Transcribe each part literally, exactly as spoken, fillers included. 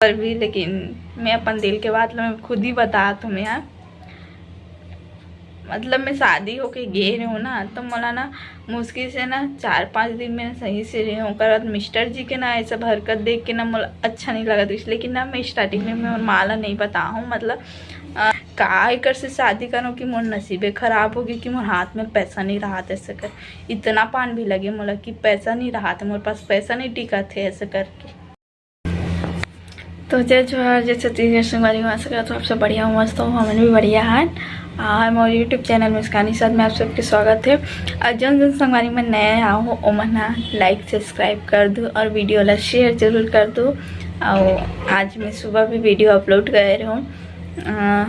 पर भी, लेकिन मैं अपन दिल के बात ला मैं खुद ही बतात हूँ। मैं, मतलब, मैं शादी होके गे रहे हूँ ना, तो मोला ना मुश्किल से ना चार पाँच दिन में सही से रहे हूँ। ओकर बाद मिस्टर जी के ना ऐसा हरकत देख के ना मोला अच्छा नहीं लगत रहिस। लेकिन ना मैं स्टार्टिंग में मैं माँ ला नहीं बता हूँ, मतलब, अ, का एकर से शादी करूँ कि मोर नसीबे खराब होगी कि मोर हाथ में पैसा नहीं रहा था ऐसे कर। इतना पान भी लगे मोला कि पैसा नहीं रहा था, मोर पास पैसा नहीं टिका थे ऐसे करके। तो जय जोहार, जय छत्तीसगढ़ संगवारी हो। आशा करत हूँ आप सब बढ़िया हो, मस्त हो, हमन भी बढ़िया हन। और मोर YouTube चैनल मुस्कानी साथ में आप सबके स्वागत है। और जौन जौन संगवारी मन नए आओ हो, ओमन ह लाइक सब्सक्राइब कर दो और वीडियो ला शेयर जरूर कर दो। और आज मैं सुबह भी वीडियो अपलोड करे रहूँ, अ,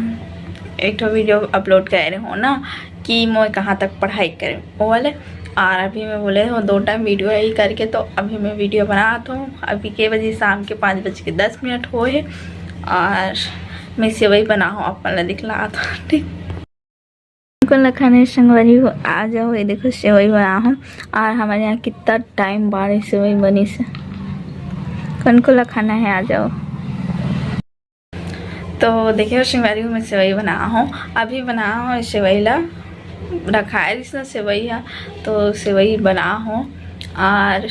एक ठो वीडियो अपलोड करे रहूँ ना कि मैं कहाँ तक पढ़ाई करे वो वाले। और अभी मैं बोले हूँ दो टाइम वीडियो ही करके, तो अभी मैं वीडियो बनात हूँ। अभी के बजे? शाम के पाँच बज के दस मिनट हो है। और मैं सेवई बना हूँ, अपन ला दिखलात हूँ, ठीक। कौन कौन ला खाना है संगवारी हो, आ जाओ। ये देखो सेवई बना हूँ। और हमारे यहाँ कितना टाइम बाद सेवई बनी से। कौन कौन ला खाना है, आ जाओ। तो देखिए संगवारी हो, मैं सेवई बना हूँ, अभी बना हूँ सेवई ला। रखाए रहिस ना सेवई हा, तो सेवई बना हूँ। और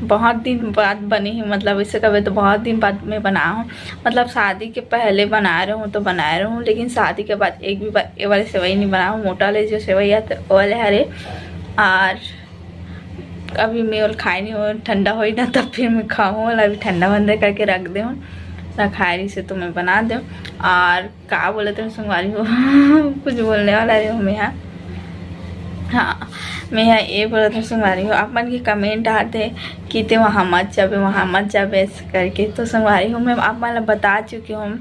बहुत दिन बाद बनी है, मतलब, इसे कबे तो बहुत दिन बाद मैं बना हूँ। मतलब, शादी के पहले बना रहे हूँ तो बना रहे हूँ, लेकिन शादी के बाद एक भी बार ये वाले सेवई नहीं बना हूँ। मोटा ले जो सेवई आते वो वाले हरे। और अभी मैं और खाए नहीं हूँ, ठंडा होई ना तब फिर मैं खाऊँ वाला। अभी ठंडा वंडा करके रख दे हूँ, रखाए रहिस तो मैं बना दे हूँ। और का बोलत हूँ संगवारी हो, कुछ बोलने वाला रहे हूँ मैं, हाँ। हाँ, मैं यहाँ ये बोलत हूँ संगवारी हो, आप मन के कमेंट आते कि ते वहाँ मत जाबे, वहाँ मत जाबे ऐसे करके। तो संगवारी हो, मैं आप मन ला बता चुकी हूँ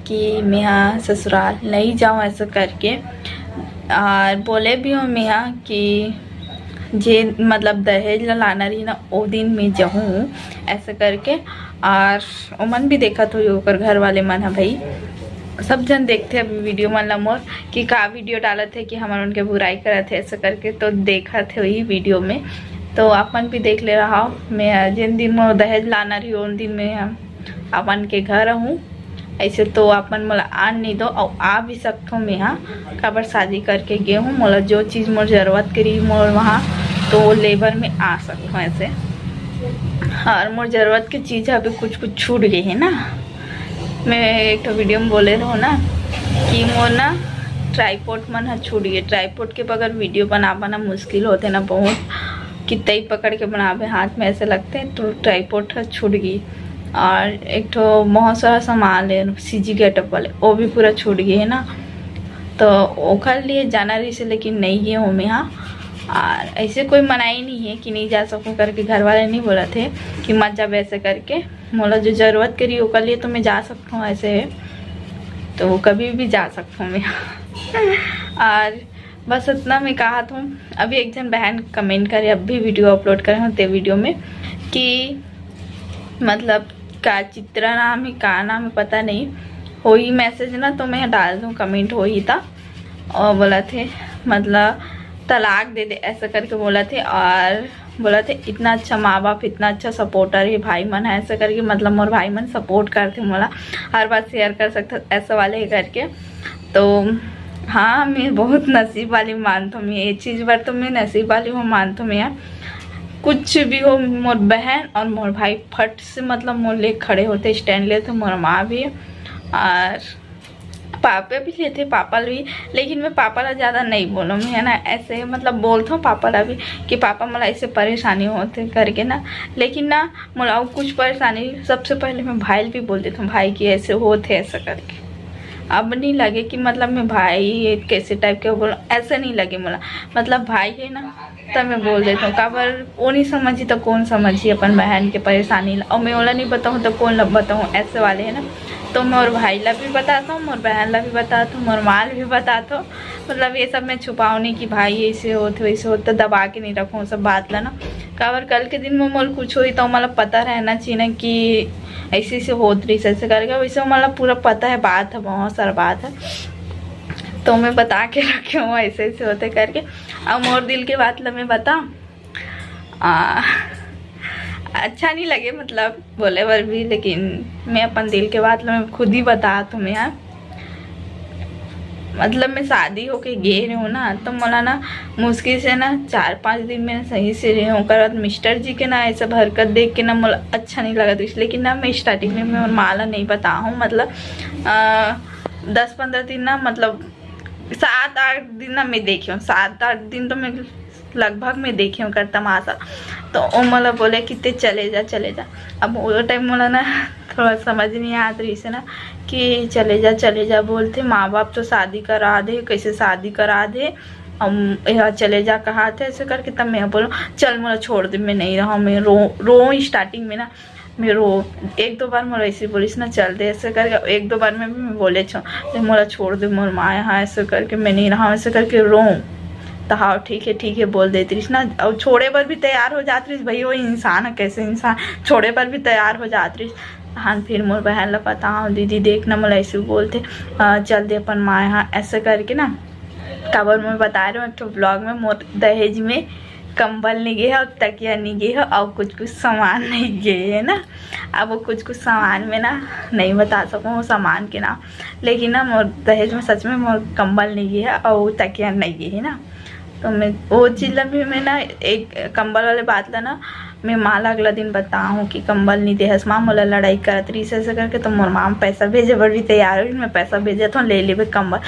कि मैं यहाँ ससुराल नहीं जाऊँ ऐसे करके। और बोले भी हूँ मैं यहाँ कि जे, मतलब, दहेज ला लाना रही ना, ओ दिन मैं जाऊँ ऐसे करके। और ओमन भी देखत होही, ओकर घर वाले मन ह, भाई, सब जन देखथे अभी वीडियो मन ला मोर, कि का वीडियो डालत है कि हमन उनके बुराई करत है ऐसे करके, तो देखत है वही वीडियो में। तो आप मन भी देख ले रहा हो, मैं जेन दिन मोर दहेज लाना रही, उन दिन में हम अपन के घर हूँ। ऐसे तो आप मन मोला आन नहीं दो, और आ भी सकथो। मैं हाँ, काबर शादी करके गे हूँ, मोला जो चीज़ मोर जरूरत के रही मोर वहाँ, तो वो लेबर में आ सकथो ऐसे। और मोर जरूरत के चीज़ अभी कुछ कुछ छूट गए है ना। मैं एक ठो वीडियो में बोले रहूँ ना कि मोर ना ट्राईपोड मन ह छूट गए। ट्राईपोड के बगैर वीडियो बनाबा ना मुश्किल होते ना बहुत, कितना ही पकड़ के बनाबे हाथ में ऐसे लगते, तो ट्राईपोड ह छूट गई। और एक ठो बहुत सारा सामान ले सी जी गेटअप वाले, वो भी पूरा छूट गए है ना। तो ओखर लिए जाना रहिस, लेकिन नहीं गए हूँ मैं हाँ। और ऐसे कोई मनाही नहीं है कि नहीं जा सकूँ करके, घर वाले नहीं बोलत है कि मत जाबे ऐसे करके। मोला जो जरूरत के रही ओकर लिए तो मैं जा सकता हूँ ऐसे है, तो वो कभी भी जा सकता हूँ मैं। और बस इतना मैं कहा हूँ। अभी एक जन बहन कमेंट करे, अब भी वीडियो अपलोड करे हूँ ते वीडियो में कि, मतलब, का चित्रा नाम है, का नाम है, पता नहीं, होही मैसेज ना तो मैं डाल दूँ, कमेंट होही ता। और बोलत हे, मतलब, तलाक दे दे ऐसा करके बोलत हे। और बोलत हे इतना अच्छा माँ बाप, इतना अच्छा सपोर्टर है भाई मन है ऐसा करके, मतलब, मोर भाई मन सपोर्ट करथे मोला, हर बात शेयर कर सकथे ऐसा वाले ही करके। तो हाँ, मैं बहुत नसीब वाली मानथों मैं, ये चीज़ बर तो मैं नसीब वाली हूँ मानथों मैं यार। कुछ भी हो, मोर बहन और मोर भाई फट से, मतलब, मोर ले खड़े होते, स्टैंड लेते, मोर माँ भी। और पापा भी लेथे, पापा भी, लेकिन मैं पापा ला ज़्यादा नहीं बोलूँ मैं, है ना। ऐसे, मतलब, बोलथों पापा ला भी कि पापा, मोला ऐसे परेशानी होथे करके ना। लेकिन ना, मोला अउ कुछ परेशानी, सबसे पहले मैं भाई ला भी बोल देथों, भाई कि ऐसे होथे ऐसा करके। अब नहीं लगे कि, मतलब, मैं भाई कैसे टाइप के बोलूँ, ऐसे नहीं लगे मोला। मतलब, भाई है ना, तब मैं बोल देथों, काबर वो नहीं समझी तो कौन समझी अपन बहन के परेशानी ला, और मैं ओला नहीं बताऊँ तो कौन ला बताऊँ, ऐसे वाले है ना। तो मोर भाई ला भी बताथों, मोर बहन ला भी बताथों, मोर माँ ला भी बताथों। मतलब, ये सब मैं छुपाऊँ नहीं कि भाई ऐसे होत, वैसे होत, तो दबा के नहीं रखूँ सब बात ला ना। काबर कल के दिन में मोला कुछ होही तो मोला पता रहना चाहिए ना कि ऐसे ऐसे होत रहिस ऐसे करके। वैसे मोला पूरा पता है, बात है, बहुत सारा बात है, तो मैं बता के रखे हूँ ऐसे ऐसे होथे करके। अब मोर दिल के बात ला मैं बता, आ, अच्छा नहीं लगे, मतलब बोले बर भी, लेकिन मैं अपन दिल के बात ला मैं खुद ही बता तुम्हें यार। मतलब मैं शादी होके गे रहे हूँ ना, तो मोला ना मुश्किल से ना चार पाँच दिन में सही से रहे हूँ। ओकर बाद मिस्टर जी के ना ये सब हरकत देख के ना मोला अच्छा नहीं लगत रहिस। लेकिन ना मैं स्टार्टिंग में मैं माँ ला नहीं बता हूँ, मतलब आ, दस पन्द्रह दिन ना, मतलब सात आठ दिन ना मैं देखे हूँ, सात आठ दिन तो मैं लगभग मैं देखे हूँ कर तमाशा। तो वो मोला बोले कि ते चले जा, चले जा। अब वो टाइम मोला ना थोड़ा समझ नहीं आत रहिस ना कि चले जा, चले जा बोलथे, माँ बाप तो शादी करा दे, कैसे शादी करा दे, हम यहाँ चले जा कहा थे ऐसे करके। तब मैं बोलूँ चल मोला छोड़ दे, मैं नहीं रहा, मैं रो रो स्टार्टिंग में ना मैं रो एक दो बार मोला ऐसे बोलिस ना चल दे ऐसे करके। एक दो बार में भी मैं बोले छो, "ते मोला छोड़ दे, मोर माँ यहाँ ऐसे करके, मैं नहीं रहा ऐसे करके रो।" तो हाँ ठीक है, ठीक है बोल देती रहिस ना। और छोड़े बर भी तैयार हो जात रहिस भाई, वो इंसान है, कैसे इंसान छोड़े बर भी तैयार हो जात रहिस। हाँ फिर मोर बहन ला पता हाँ दीदी देख ना मोला ऐसे बोलथे, "अ, चल दे अपन माँ यहाँ" ऐसे करके ना। काबर मैं बता रही हूँ एक ठो ब्लॉग में, मोर दहेज में कंबल नहीं गे है और तकिया नहीं गे है और कुछ कुछ सामान नहीं गे है ना। अब वो कुछ कुछ सामान में ना नहीं बता सकूँ वो सामान के नाम, लेकिन ना मोर दहेज में सच में मोर कंबल नहीं गे है और तकिया नहीं गे है ना। तो मैं वो चीज ला भी मैं ना एक कंबल वाले बात ला ना मैं माँ ला अगला दिन बताहूँ कि कंबल नहीं देहस माँ, मोला लड़ाई करत रहिस ऐसे करके। तो मोर माँ पैसा भेजे बर भी तैयार हो, मैं पैसा भेजत हूँ, ले लेबे कंबल।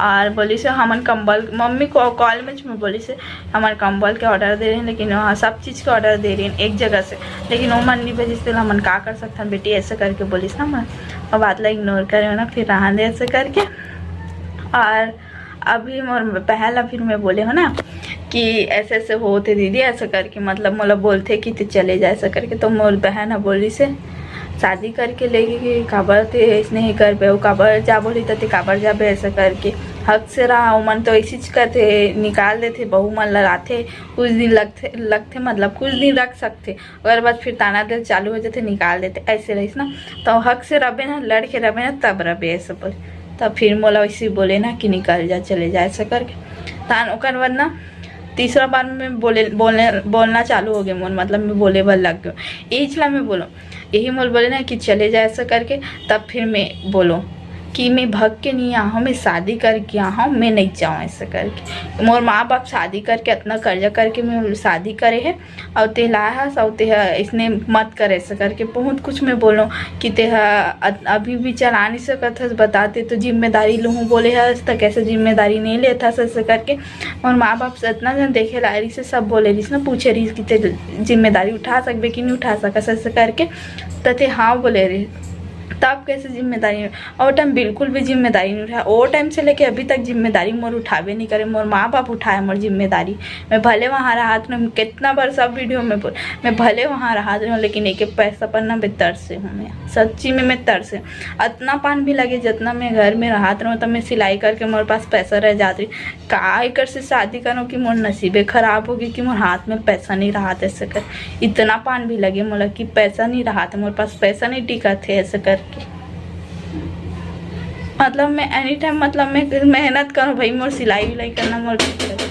और बोलिस हमन कंबल, मम्मी को कॉल में मैं बोलिस हमन कंबल के ऑर्डर दे रहे हैं, लेकिन वहाँ सब चीज़ के ऑर्डर दे रहे हैं एक जगह से, लेकिन वो मन नहीं भेजिस, तेला हमन का कर सकथन बेटी, ऐसे करके बोलिस ना। मैं वो बात ला इग्नोर करे हो ना, फिर रहा दे ऐसे करके। और अभी मोर बहन ला फिर मैं बोले हो ना कि ऐसे ऐसे होत हे दीदी ऐसे करके, मतलब मोला बोलथे कि ते चले जा ऐसे करके। तो मोर बहन ह बोलिस हे शादी करके लेगे कि काबर ते ऐसने ही करबे, अउ काबर जा बोली त ते काबर जाबे ऐसे करके। हक से रहा, ओमन तो ऐसी चीज करथे, निकाल देथे, बहू मन लड़ाथे, कुछ दिन लगथे लगथे मतलब कुछ दिन रख सकथे, ओकर बाद फिर ताना दे चालू हो जाथे, निकाल देथे, ऐसे रहिस ना। तो हक से रबे ना, लड़ के रबे ना, तब रबे ऐसे बोले। तब फिर मोला वैसे बोले ना कि निकल जा, चले जा ऐसे करके। तान ओकर बाद ना तीसरा बार में बोले बोलने बोलना चालू हो गए मोर, मतलब मैं बोले बर लग गयो। यही चला मैं बोलो, यही मोल बोले ना कि चले जा ऐसा करके। तब फिर मैं बोलो कि मैं भग के नहीं आ हूँ, मैं शादी करके आ हूँ, मैं नहीं जाऊँ ऐसा करके। मोर माँ बाप शादी करके इतना कर्जा करके मैं शादी करे है, और ते लाया हस, और ते ह इसने मत करे ऐसा करके बहुत कुछ मैं बोलो कि ते ह अ- अभी भी चला नहीं सकत हस, बताते तो जिम्मेदारी लूहूँ बोले हस, त कैसे जिम्मेदारी नहीं लेत हस ऐसा करके। मोर माँ बाप से इतना जन देखे ला रहिस हे, सब बोले रहिस ना, पूछे रहिस कि ते जिम्मेदारी उठा सकबे कि नहीं उठा सकस ऐसे करके। त ते हाँ बोले रहिस, तब कैसे जिम्मेदारी? और टाइम बिल्कुल भी जिम्मेदारी नहीं उठाया। वो टाइम से लेके अभी तक जिम्मेदारी मोर उठाबे नहीं करे, मोर माँ बाप उठाए मोर जिम्मेदारी। मैं भले वहाँ रहत रहूँ, कितना बार सब वीडियो में बोल, मैं भले वहाँ रहत रहूँ, लेकिन एक एक पैसा पर ना मैं तरसे हूँ, मैं सच्ची में मैं तरसे हूँ। अतना पान भी लगे, जितना मैं घर में रहत रहूँ, तो मैं सिलाई करके मोर पास पैसा रह जात रही। का एकर से शादी करो कि मोर नसीबे खराब होगी कि मोर हाथ में पैसा नहीं रहत ऐसे कर। इतना पान भी लगे मोला कि पैसा नहीं रहत, मोर पास पैसा नहीं टिकत है ऐसे करके। मतलब मैं एनी टाइम, मतलब मैं मेहनत करूँ भाई, मोर सिलाई उलाई करना मोर ठीक लगे।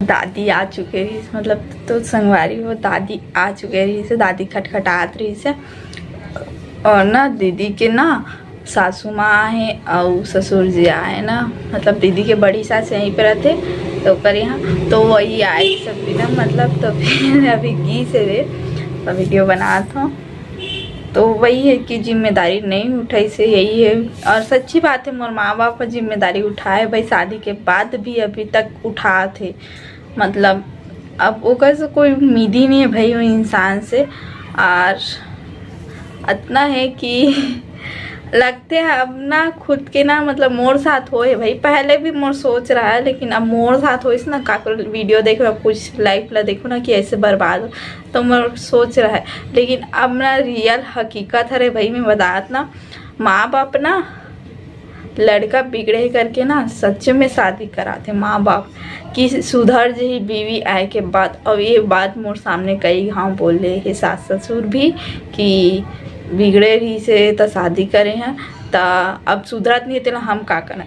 दादी आ चुके रहिस, मतलब तो संगवारी वो दादी आ चुके रहिस हे, दादी खटखटात रहिस हे। और ना दीदी के ना सासू माँ आए अउ ससुर जी आए ना, मतलब दीदी के बड़ी सास यहीं पे रहते, तो ओकर यहाँ तो वही आए सब भी ना, मतलब तो फिर अभी गीस हे रे, तो वीडियो बनात हूँ। तो वही है कि जिम्मेदारी नहीं उठाइस हे, यही है। और सच्ची बात है, मोर माँ बाप ह जिम्मेदारी उठाए भाई, शादी के बाद भी अभी तक उठात हे। मतलब अब ओकर से कोई उम्मीद ही नहीं है भाई, वो इंसान से। और इतना है कि लगते हैं अब ना खुद के ना, मतलब मोर साथ होए भाई, पहले भी मोर सोच रहा है, लेकिन अब मोर साथ होइस ना, काकर वीडियो देखो, कुछ लाइफ ला देखो ना कि ऐसे बर्बाद हो, तो मोर सोच रहा है। लेकिन अब ना रियल हकीकत हरे भाई, मैं बतात ना, माँ बाप ना लड़का बिगड़े करके ना सच में शादी कराथे माँ बाप, कि सुधर जही बीवी आए के बाद। और ये बात मोर सामने कई घाव बोले हे सास ससुर भी कि बिगड़े रहिस हे त शादी करे हैं, त अब सुधरत नहीं हे, तेला हम का करें?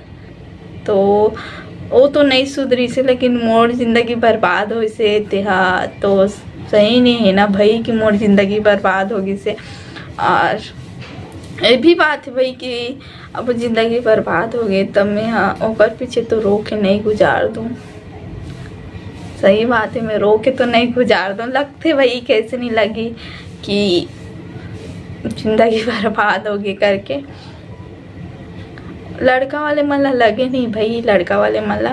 तो वो तो नहीं सुधरिस हे, लेकिन मोर जिंदगी बर्बाद होइस हे तेहा तो सही नहीं है ना भाई कि मोर जिंदगी बर्बाद हो गिस हे। और ये भी बात है भाई कि अब जिंदगी बर्बाद हो गई, तब मैं, हाँ, ओकर पीछे तो रो के नहीं गुजार दूँ। सही बात है, मैं रो के तो नहीं गुजार दूँ। लगथे भाई, कैसे नहीं लगी कि जिंदगी बर्बाद हो गई करके। लड़का वाले मन ला लगे नहीं भाई, लड़का वाले मन ला,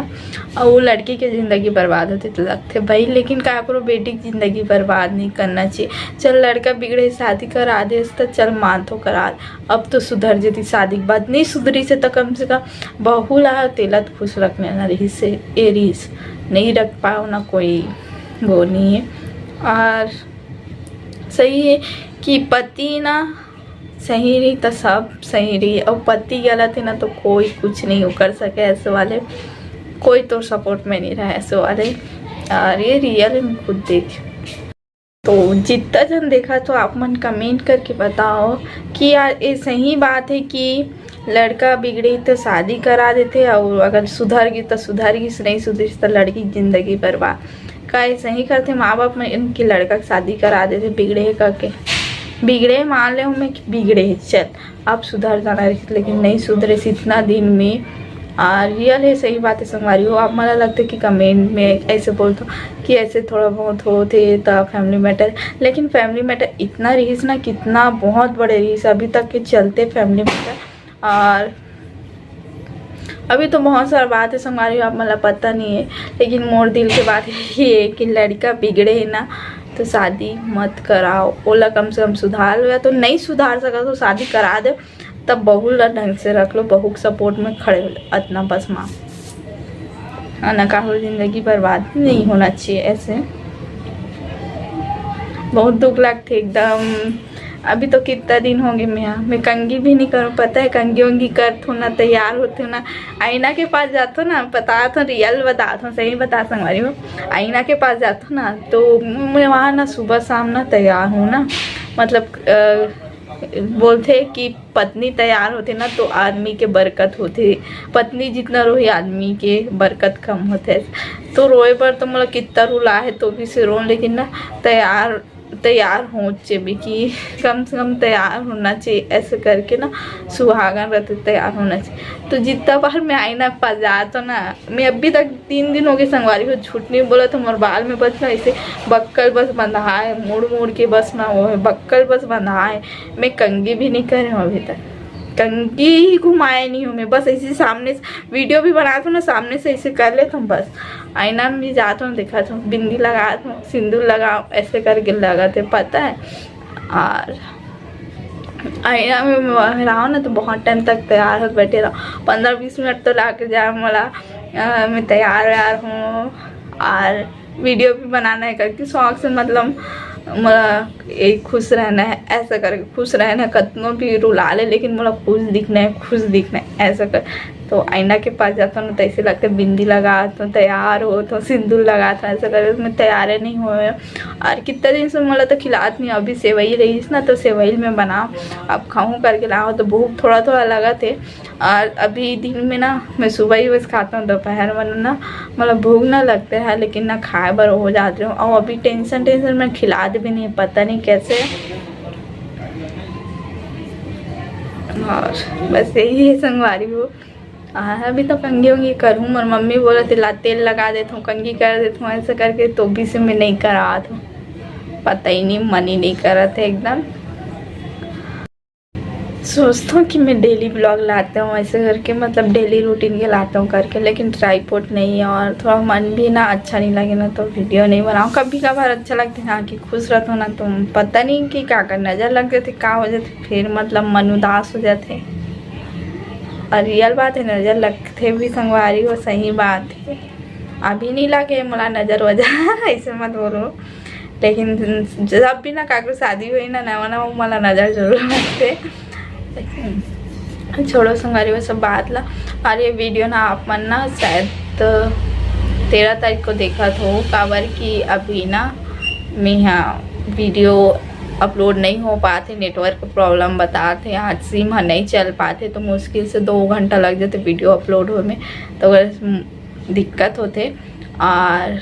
और वो लड़की के जिंदगी बर्बाद होते तो लगथे भाई। लेकिन काकरो बेटी की जिंदगी बर्बाद नहीं करना चाहिए। चल, लड़का बिगड़े, शादी करा देस त चल, मान तो करा, अब तो सुधर जेती। शादी के बाद नहीं सुधरिस हे त कम से कम बहू ला तेला तो खुश रखने ना रहिस हे, ए रहिस, नहीं रख पाओ ना, कोई वो नहीं है। और सही है कि पति ना सही रही तो सब सही रही, और पति गलत है ना तो कोई कुछ नहीं कर सके ऐसे वाले, कोई तो सपोर्ट में नहीं रहा ऐसे वाले। और ये रियल है, मैं खुद देख। तो जितना जन देखा तो आप मन कमेंट करके बताओ कि यार ये सही बात है कि लड़का बिगड़े तो शादी करा देथे, और अगर सुधर गई तो सुधर गई, नहीं सुधरी तो लड़की की जिंदगी बर्बाद। का ये सही करथे माँ बाप मन इनके लड़का के शादी करा देथे बिगड़े हे करके? बिगड़े मान ले हूँ मैं कि बिगड़े हे, चल अब सुधर जाना रहिस, लेकिन नहीं सुधरे इतना दिन में। और रियल है, सही बात है संगवारी हो। आप मन ला लगथे कि कमेंट में ऐसे बोलथो कि ऐसे थोड़ा बहुत होथे त फैमिली मैटर, लेकिन फैमिली मैटर इतना रहिस ना, कितना बहुत बड़े रहिस, अभी तक के चलते फैमिली मैटर। और अभी तो बहुत सारा बात है संगवारी हो, आप मन ला पता नहीं है, लेकिन मोर दिल के बात ये है कि लड़का बिगड़े है ना तो शादी मत कराओ, ओला कम से कम सुधार लो, या तो नहीं सुधार सका तो शादी करा दो, तब बहू ला ढंग से रख लो, बहू के सपोर्ट में खड़े हो लो, अतना बस माँ। है ना, काहू जिंदगी बर्बाद नहीं होना चाहिए ऐसे। बहुत दुख लगथे एकदम। अभी तो कितना दिन हो गए मैं, मैं कंघी भी नहीं करूँ, पता है, कंघी उंघी करथो ना, तैयार होथो ना, आईना के पास जाथो ना, बताथो, रियल बताथो, सही बता संगवारी हो, आईना के पास जाथो ना तो मैं वहाँ ना सुबह शाम ना तैयार हूँ ना, मतलब अ, बोलथे कि पत्नी तैयार होथे ना तो आदमी के बरकत होथे, पत्नी जितना रोही आदमी के बरकत कम होथे। तो रोए बर तो मोला कितना रुला है तो भी से रोन, लेकिन ना तैयार तैयार हो चाहिए कि कम से कम तैयार होना चाहिए, ऐसे करके ना सुहागन रहते तैयार होना चाहिए। तो जितना बार मैं आईना के पास जात हूँ ना, मैं अभी तक तीन दिन हो गए संगवारी हो, झूठ नहीं बोला तो मोर बाल में बस ना ऐसे बक्कल बस बंधा है, मुड़ मुड़ के बस ना वो है, बक्कल बस बंधा है। मैं कंघी भी नहीं करे हूँ अभी तक, कंघी ही घुमाए नहीं हूँ मैं, बस ऐसे सामने से वीडियो भी बनात हूँ ना, सामने से ऐसे कर लेत हूँ बस। आईना में भी जात हूँ, देखत हूँ, बिंदी लगात हूँ, सिंदूर लगाओ, ऐसे करके लगत है, पता है। और आईना में मैं रहो ना तो बहुत टाइम तक तैयार होके बैठे रहो, पंद्रह बीस मिनट तो लाग जाए मोला, अ, मैं तैयार वैयार हूँ और वीडियो भी बनाना है करके शौक से, मतलब मोला ये खुश रहना है, ऐसा करके खुश रहना है, कतनो भी रुला ले लेकिन मोला खुश दिखना है, खुश दिखना है, ऐसा कर। तो आईना के पास जाता हूँ ना तो ऐसे लगता है बिंदी लगात हूँ, तैयार होत हूँ, सिंदूर लगात हूँ, ऐसा करके मैं तैयार नहीं हुए। और कितना दिन से मोला तो खिलात नहीं, अभी सेवई रहीस ना तो सेवई मैं बनाओ, अब खाऊँ करके लाओ तो भूख थोड़ा थोड़ा लगत है। और अभी दिन में ना मैं सुबह ही बस खाता हूँ, दोपहर में ना मतलब भूख ना लगते है, लेकिन ना खाए बर हो जात रहे हूँ। और अभी टेंशन टेंशन में खिलात भी नहीं, पता नहीं कैसे। और बस यही है संगवारी हो। और अभी तो कंघी उंघी करूँ, मोर मम्मी बोलत हे ला तेल लगा देत हूँ, कंघी कर देत हूँ, ऐसे करके तो भी से मैं नहीं करात हूँ, पता ही नहीं, मन ही नहीं करत है एकदम। सोचता हूँ कि मैं डेली ब्लॉग लाता हूँ ऐसे करके, मतलब डेली रूटीन के लाता हूँ करके, लेकिन ट्राईपोड नहीं है और थोड़ा मन भी ना अच्छा नहीं लगे ना तो वीडियो नहीं बनाओ। कभी कभार अच्छा लगता है हाँ कि खुश रहता हूँ ना तो पता नहीं कि क्या कर नज़र लग जाते, क्या हो जाते, फिर मतलब मन उदास हो जाते। और रियल बात है, नज़र लगते भी संगवारी हो, सही बात है। अभी नहीं लगे मोला नज़र वजह ऐसे मत बोलो, लेकिन जब भी ना काकरो शादी होई ना नवा नवा, मोला नज़र जरूर लगते। छोड़ो संगवारी वो सब बात ला। और ये वीडियो ना आप मन ना शायद तेरह तारीख को देखत हो, काबर कि अभी ना मैं यहाँ वीडियो अपलोड नहीं हो पाते, नेटवर्क प्रॉब्लम बताते, आज सिम ह नहीं चल पाते, तो मुश्किल से दो घंटा लग जाते वीडियो अपलोड होए में, तो अगर दिक्कत होते। और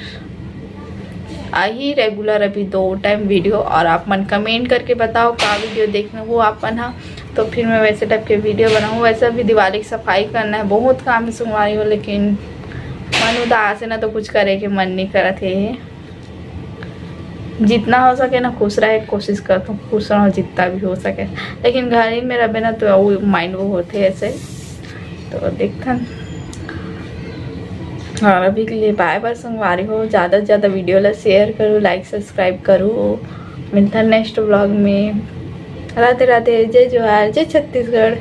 आही रेगुलर अभी दो टाइम वीडियो, और आप मन कमेंट करके बताओ का वीडियो देखना हो आप मन हा, तो फिर मैं वैसे टाइप के वीडियो बनाऊँ। वैसे अभी दिवाली की सफाई करना है, बहुत काम है संगवारी हो, लेकिन मन उदास है ना, तो कुछ करे के मन नहीं करत है। जितना हो सके ना खुश रहे कोशिश करता हूँ, खुश रहूँ जितना भी हो सके, लेकिन घर ही में रहे ना तो वो माइंड वो होते ऐसे। तो देखथन, और अभी के लिए बाय बाय संगवारी हो। ज़्यादा से ज़्यादा वीडियो ला शेयर करो, लाइक सब्सक्राइब करो। मिलता नेक्स्ट व्लॉग में। राधे राधे, जय जोहार, जय छत्तीसगढ़।